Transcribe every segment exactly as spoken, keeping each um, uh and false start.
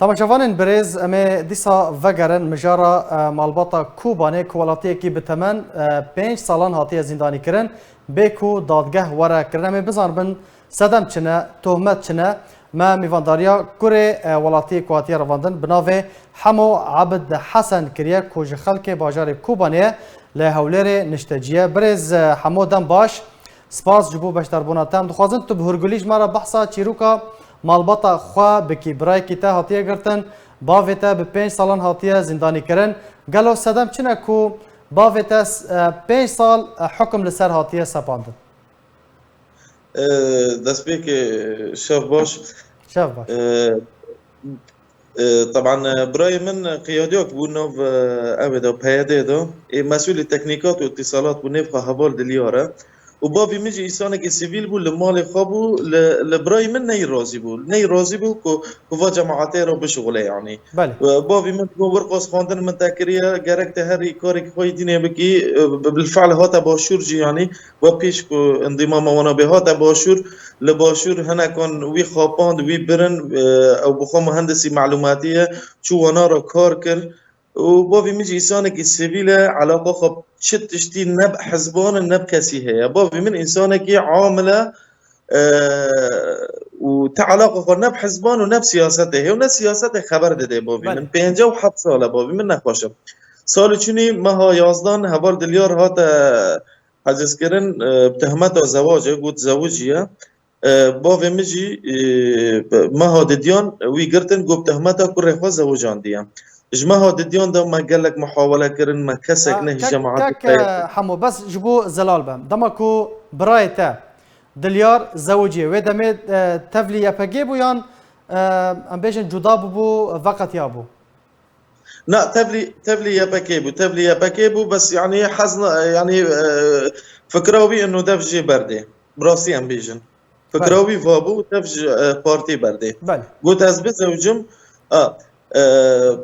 Temaşevanên birêz, em ê dîsa vegerin mijara, e, malbata Kobanê ku welatiyekî bi temen, e, pênc salan hatiye zîndanîkirin, bê ku dadgeh were kirin. Em ê bizanibin sedem çi ne, tohmet çi ne. Me mîvandariya kurê, e, welatiyê ku hatiye revandin bi navê Hemo Abid Hesen kiriye ku ji xelkê bajarê Kobanê ye, li Hewlêrê niştecî ye. Birêz, e, Hemo, dem baş. Spas ji bo beşdarbûna te. Em dixwazin tu bi hûrgulî ji me re behsa çîroka malbata xwe bikî. Birayekî te hatiye girtin, bavê te bi pênc salan hatiye zîndanîkirin. Gelo sedem çi ne ku bavê te, e, pênc sal, e, hukum li ser hatiye sepandin? E, destpêkê şev baş. Şev baş. E, E, teban, e, birayê min qiyadiyek bû nav, e, ew ê de, P Y D de. Ê mesûlê teknîkat û îtîsalat bû, nêv xwe Heval Dilyar e. Û bavê min jî însanekî sivîl bû, li malê xwe bû, li, li birayê min neyî razî bû. Neyî razî bû ku, ku va cemaetê re bişixule, yanî. Belê. E, bavê min digot, wir qas xwendin min te kiriye, gerek te herî karek xwe yî dînê bikî, e, bi, bil fiil hate başûr jî, yanî, we pêş ku endîmama wana bê hate başûr, li başûr hinekan wî xapand, wî birin, e, ew bi xwe muhendisî melûmatî ye, çû wana re kar kir. Û bavê min jî însanekî sivîl e, eleqa xwe çi tiştî ne bi hizban e, ne bi kesî heye. Bavê min însanekî amil e, e, û ti eleqa xwe ne bi hizban û ne bi siyasetê heye û ne siyasetê xeber dide bavê Belê. min. Pêncî û heft sal e bavê min nexweş e. Salê çûnî meha yazdan Heval Dilyar hate hecizkirin, e, bi tehmeta zewacê, got zewiciye. E, bavê min jî, e, meha didiyan wî girtin, got bi tehmeta kurê xwe zewicandiye. Ji meha didiyan de me gelek muhawele kirin, me kesek Ha, ne ji kek, cemaetê kek, xeyr. e, Hemo, bes ji bo zelal be. Dema ku birayê te Dilyar zewiciye, wê demê, e, tevlî Y P G bû yan, e, em bêjin cuda bûbû, veqetiya bû? Na, tevlî, tevlî Y P G bû, tevlî Y P G bû, bes, yanî, hezna, yanî, e, fikra wî ino dev jê berdê. Bi rastî em bêjin. Fikra Belê. wî va bû, dev ji, e, partî berdê. Belê. Got, ez bizewicim, a, e,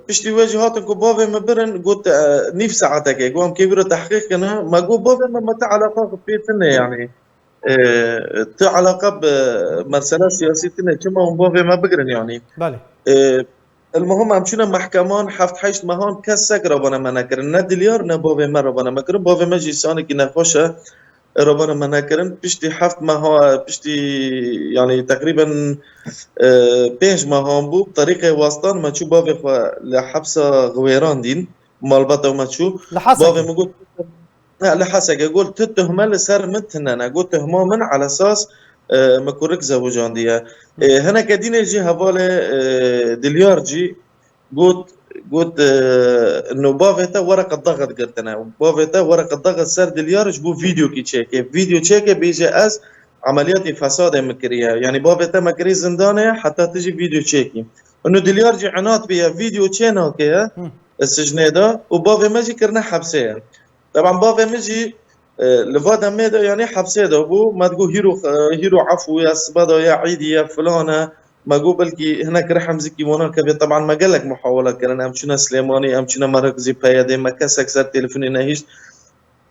piştî wê jî hatin ku bavê min birin, got, e, nîv saetekê, got, em kê wî re tehqîq kine. Me got, bavê min, me ti eleqa xwe pê tune, yanî. E, ti eleqa bi mesela siyasî tune, çima hûn bavê me bigirin, yanî? Belê. E, El muhim, em çûne mehkeman, heft heşt mehan kesek rebana me nekirin. Ne Dilyar, ne bavê me rebana me kirin. Bavê me jî însanekî nexweş e, rebana me nekirin. Piştî heft meha, piştî, yanî, teqrîben, e, pênc mehan bû, bi terîqê westan me çû bavê xwe li hepsa Xiwêran dîn, malbata me çû. Li Hesekê? Bavê min got, He, li Hesekê got, tu tuhme li ser min tune ne. Got, tuhma min elesas, e, min kurik zewicandiye. E, hineke dînê jî hevalê, e, Dilyar jî got, got, e, no bavê te wereqe daxet girtine. Bavê te wereqe daxet ser Dilyar ji bo vîdeokî çêke. Vîdeo çêke bêje ez emeliyatê fesadê min kiriye. Yanî bavê te me kirî zindanê, heta tu jî vîdeo çêkî. Ino Dilyar jî inat bûye, vîdeo çê nake ye, Hı. e, sijnê de û bavê me jî kirine hepsê ye. Teban bavê min jî, e, li va demê de, yanî hepsê de bû. Me digot hîro, e, hîro efû ye, sibe de ye, îdî ye, filan e. Me got belkî hinek rihim zikî wana keve. Teban me gelek muhawele kirin. Em çûne Silêmanî, em çûne merkezî P Y D, me kesek ser telefonê nehişt.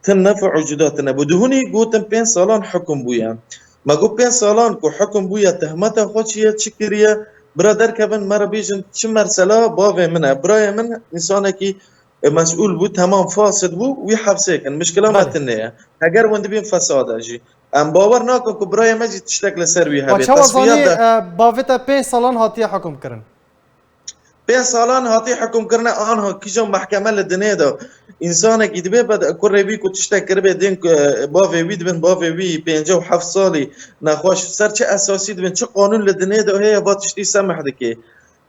Ti nef'u cuda tine bû. Dihunî gotin pênc salan hukum bûye. Me got pênc salan ku hukum bûye, tehmeta xwe çi ye, çi kiriye? Bira derkevin, me re bêjin çi mersela bavê min e. Birayê min însanekî, e, mesûl bû, temam fasid bû, wî hepsê kin. Mişkila me Belê. tune ye. Heger win dibîn fesad e jî. Em bawer nakin ku birayê me jî tiştek li ser wî Ma hebe. çawa Tesfiya zanî, de e, bavê te pênc salan hatiye hukum kirin? Pênc salan hatî hukum kirine, anha kîjan mehkeme li dinê de. Însanekî dibe be kurê wî ku tiştek kiribe, dên ku, e, bavê wî dibin, bavê wî pêncî û heft salî nexweş, ser çi esasî dibin, çi qanûn li dinê de heye, va tiştî semih dike.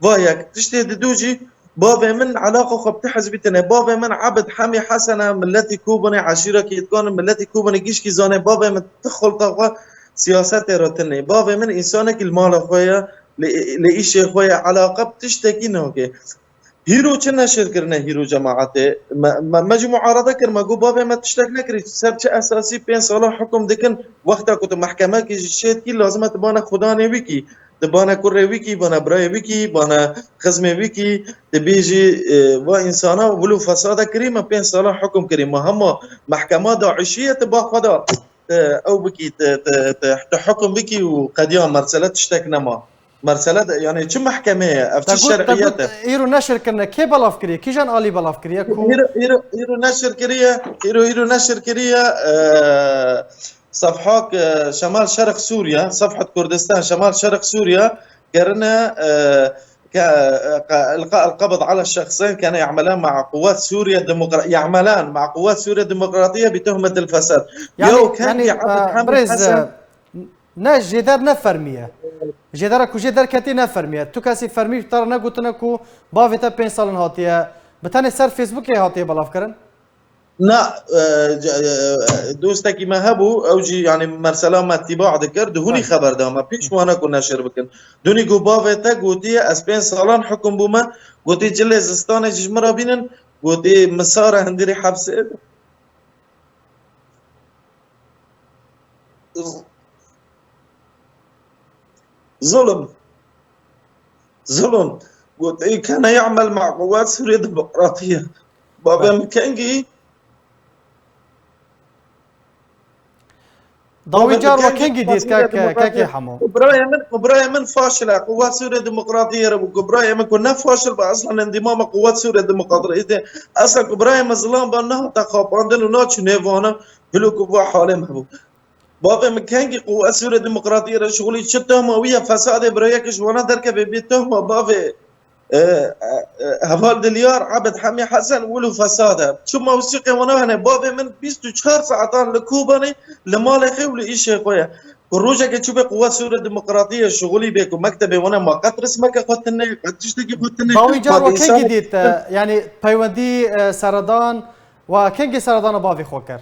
Va yek. Tiştê didu jî, bavê min eleqa xwe bi ti hizbî tine. Bavê min Ebid Hemî Hesen e, miletî Kobanê, eşîra Kêtkan e, miletî Kobanê gişkî zane. Bavê min ti xulta xwe siyasetê re tine. Bavê min însanekî li mala xwe ye, li, li îşê xwe ye, eleqa bi tiştekî nake. Hîro çi neşir kirine hîro cemaetê? Me, me, me jî muarede kir, me got bavê me tiştek nekirî. Ser çi esasî pênc sala hukum dikin? Wexta ku tu mehkemekî ji çê dikî, lazim e tu bane xudanê wî kî. Tu bane kurê wî kî, bane birayê wî kî, bane xizmê wî kî, tu bêjî, e, va însana wilo fesada kirî, me pênc sala hukum kirî. Me hema mehkema daişî ye, tu ba xwe da, e, ew bikî, tu, tu, tu, tu hukum bikî û qediya mersele tiştek nema. Mersele de, yani çi mehkeme ye? Ev çi şeriyet e? Îro neşir kirine, kê belav kiriye? Kîjan alî belav kiriye? Ku îro, îro, îro neşir kiriye, îro, îro neşir kiriye, e, sefhak, e, Şemal Şerq Sûriye, Sefhat Kurdistan Şemal Şerq Sûriye, kirine, e, ke, e, ke, ilqa el-qabd ala şexsin kene ya'melen ma'a quwwat Sûriye Demokra-, ya'melen ma'a quwwat Sûriye Demokratiye bi tuhmetil fesad. Yani, Yew, yani, kengî Abd e, Hamid birêz, Hasan. E, Ne, jêder ne fermî ye. Jêdera ku jê derketî ne fermî ye. Tu kesî fermî te re negotine ku bavê te pênc sal in hatiye, bi tenê ser Facebookê hatiye belavkirin? Na, e, ce-, e, dostekî me hebû, ew jî, yani, mersela me tîba dikir, di hûnî Belê. Xeber da me, pêş wana ku neşir bikin. Dunî ku bavê te gotiye, ez pênc salan hukum bûme, gotî cilê zistanê ji min re bînin, gotî min sare hundirî hepsê. Zulm. Zulm. Got, ey kene ya'mel ma quwwat Sûriye Demokratiye. Bavê Belê. Min kengî? Dawî car we kengî dît, kek, kekê Hemo? Ku birayê min, ku birayê min faşil e, quwwat Sûriye Demokratiye re bû. Ku birayê min ku ne faşil be, aslan endîmama quwwat Sûriye Demokratiye. Aslan ku birayê min zilam be, nehate xapandin û naçû nêvana, hilo ku va halê me bû. Bavê min kengî quwet Sûriye Demokratiyê re şixulî çi tehma wî ye fesadê birayek ji wana derkeve bê tehma bavê, e, e, e, heval Dilyar Abid Hemî Hesen wil û fesad e. Çi mawsîqê wana hene bavê min bîst û çar saetan li Kobanê li malê xwe û li îşê xwe ye. Ku rojeke çûbê quwet Sûriye Demokratiyê şixulî bê ku mektebê wana ma qet rismeke xwe tune, qet tiştekî xwe tune. Dawî car we kengî dît, e, yani peywendî, e, seredan we kengî seredana bavê xwe kir?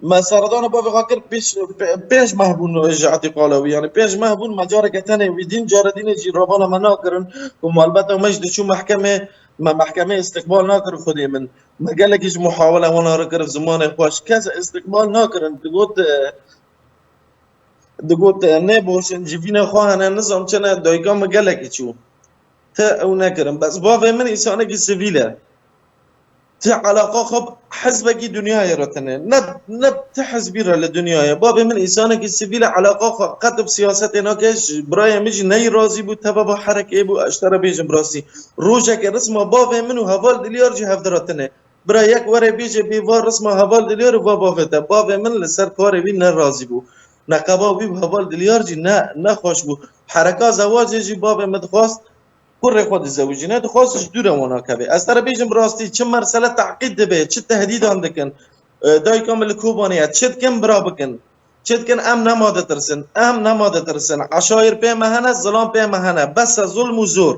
Me seredana bavê xwe kir pêş, pê-, pênc meh bûn ji îtîqala wî. Yani pênc meh bûn, me careke tenê wî dîn, care dînê jî ravana me nakirin. Ku malbeta me jî diçû mehkemê, me mehkemê îstiqbal nakir xwedê min. Me gelekî ji muhawele wana re kir, zimanê xweş. Kes îstiqbal nakirin. Digot, e, digot, e, nê boşin, civînê xwe hene, nizam çi ne, dayika min gelekî çû. Te ew nekirin. Bes bavê min însanekî sivîl e. Ti eleqa xwe bi hizbekî dinyayê re tine. Ne, ne ti hizbî re li dinyayê. Bavê min însanekî sivîl e, eleqa xwe qet bi siyasetê nake. Ji birayê min jî neyî razî bû, teva va herekê bû, ez ji te re bêjim rastî. Rojekê risma bavê min û heval Dilyar jî hevdira tine. Bira yek were bêje bê va risma heval Dilyar û va bavê te. Bavê min li ser karê wî ne razî bû. Neqeba wî û heval Dilyar jî ne, ne xweş bû. Hereka zewacê jî bavê min dixwast. Kurê xwe dizewicîne, dixwest ji dû re wana keve. Ez te re bêjim bi rastî, çi mersele teqîd dibe, çi tehdîdan dikin. E, dayika min li Kobanê ye, çi dikin bira bikin. Çi dikin, em nema ditirsin, em nema ditirsin. Eşayir pê me hene, zilam pê me hene. Bes e zulm û zor.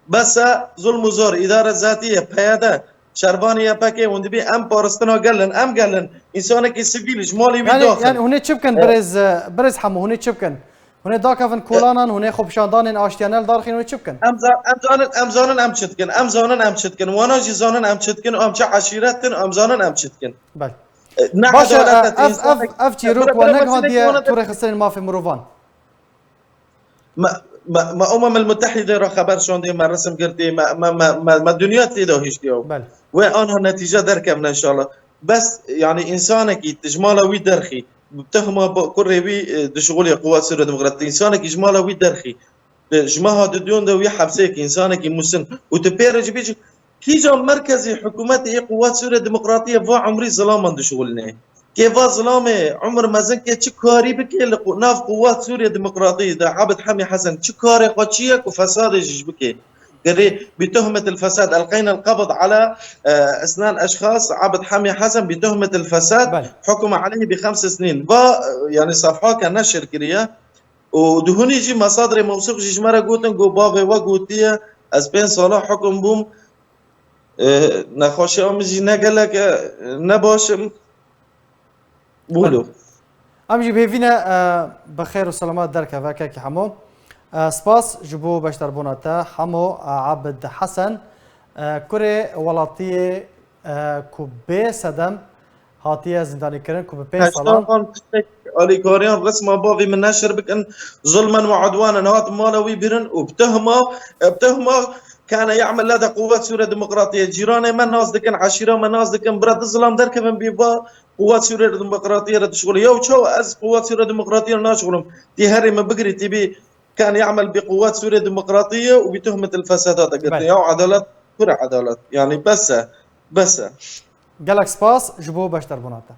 Bes e zulm û zor. Îdare zatî ye, P Y D, şervanê Y P G, hûn dibî em paristina gelin, em gelin. Însanekî sivîl ji malê wî Yani, daxin. Yani hûn ê çi bikin, E, birêz, e, birêz Hemo, hûn ê çi bikin? Hûn ê dakevin kolanan, hûn ê xwepişandanên aştiyanel darxîn, hûn ê çi bikin? Em za-, em zanin, em zanin em çi dikin. Em zanin em çi dikin. Wana jî zanin em çi dikin. Em çi eşîret in, em zanin em çi dikin. Bel. E, ne Baş e, edalet e, e, ev, ev, ev çîrok we negihandiye tu rêxistinên mafê mirovan? Me, me, me Umem el Mutehîde re xeber şandê, me resim girtê, me, me, me, me, me dinya tê de hiştiye. Bel. Wê anha netîce derkevne inşallah. Bes, yani, însanekî tu ji mala wî derxî, bi tehma ba-, kurê wî, e, dişixulê Quwat Sûriye Demokratîk, însanekî ji mala wî derxî, e, ji meha dudiyon de wî hepsê kî, însanekî musin, û tu pê re jî bêjî, kîjan merkezê hikûmetê yê Quwat Sûriye Demokratî ye va umrî zilaman dişixulîne? Kê va zilamê umr mezin kê çi karî bike li qu-, nav Quwat Sûriye Demokratî de, Abid Hemî Hesen çi karê xwe çi ye ku fesadê jî ji bike? Gerê bi tuhmetil fesad, elqeyne el qabd ala, e, isnan eşxas, Abid Hemî Hesen bi tuhmetil fesad, Belê. Hukuma aleyhi bi xems sinin. Va, e, yani safhake neşir kiriye. Û duhunî jî mesadrê mewsûq jî ji me re gotin, got bavê we gotiye, ez pênc sala hukum bûm, e, nexweşiya min jî ne gelek e, ne baş im. Bûlo. Em jî bêvî ne, e, bi xêr û selamet derkeve kekî Hemo. E, spas ji bo beşdarbûna te Hemo, e, Abid Hesen, e, kurê welatiyê, e, ku bê sedem hatiye zîndanîkirin, ku bi pênc salan Heşta van tiştek alîkariyan resma bavê min neşir bikin, zulmen û udwanen hat mala wî birin û bi tehma, bi tehma kane ya'mel lede Quwwet Sûre Demokratiyê. Cîranê me nas dikin, eşîra me nas dikin, bira du zilam derkevin bî va Quwwet Sûre Demokratiyê re dişixulî. Yaw çawa ez Quwwet Sûre Demokratiyê re naşixulim? Tî herê min bigirî, tî bî كان يعمل بقوات سوريا الديمقراطية وبتهمة الفسادات. قلت له: بلى. يا عدالات، كرة عدالات، يعني، بس، بس. Gelek spas ji bo beşdarbûna te.